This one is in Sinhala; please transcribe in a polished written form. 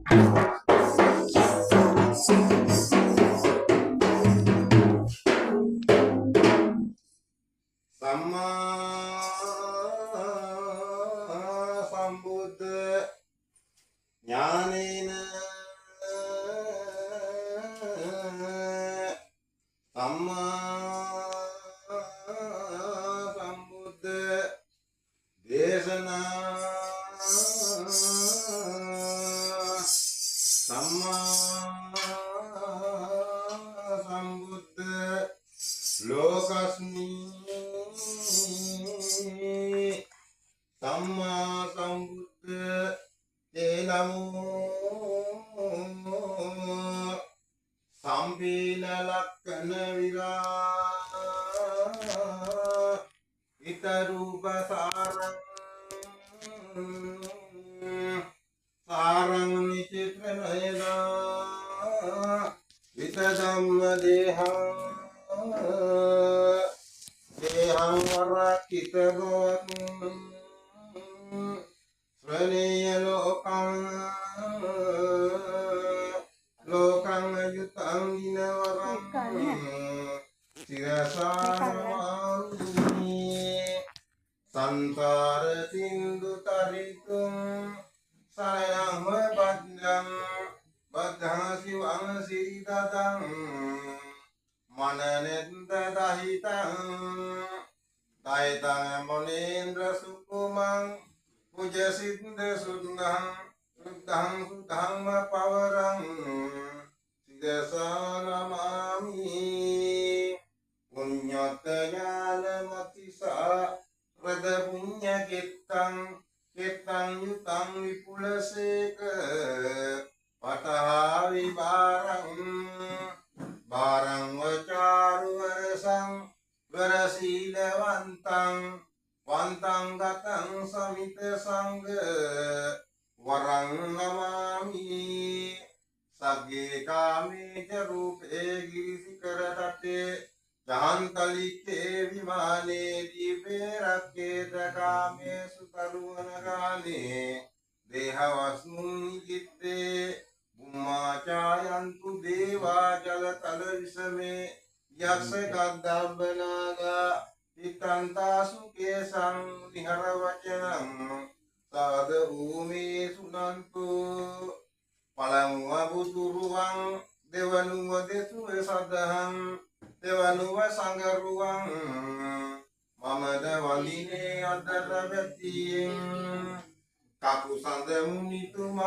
සම්මා සම්බුද්ධ ඥානේන සම්මා සම්බුද්ධ දේශනා සම්මා සම්බුද්ධ ලෝකස්මි සම්මා සම්බුද්ධ තේ නමෝ සම්පීන ලක්කන විරා හිත රූප සාරං සාරං විචිත්‍ර නයනා විත ධම්ම දේහං දේහං වරක්ඛිත භවත් ශ්‍රණීය ලෝකං ලෝකං අයුතං දිනවරං සිරසානමාමි සංසාර සින්දු තරිතුං සරණං බද්ධං බද්ධං සිවං සිරිතතං මනනෙන්ද දහිතං දහිතං මොනේන්ද්‍ර සුකුමං පුජ සිද්ධ සුද්ධං සුද්ධං සුද්ධං පවරං සිරසානමාමි. පුඤ්ඤත් ඥාන මතිසා රද පුඤ්ඤ කෙත්තං කෙත්තං යුතං විපුලසේක පටහා විබාරං බාරං වචාරු වරසං වරසීලවන්තං වන්තං ගතං සමිත සංඝ වරං නමාමි. සග්ගේ කාමේ ච රූපේ ගිරිසිකර තටේ ජහන්තලිකේ විමානේ දීපේ රක්කේ කාමේ සුතරුවන ගානේ දේහවස්නුන් නිජිත්තේ බුම්මාචායන්තු දේවා ජලතල විසමේ යක්ෂ ගන්ධබ්බනාගා හිතන්තාසු කේසං නිහර වචනං සාද භූමේ සුනන්තු. පළමුව බුදුරුවන්, දෙවනුව දෙසුව සදහම්, දෙවනුව සංගරුවන් මමද වඳිනේ අතර වැතියෙන්. කකුසඳ මුනිතුමන්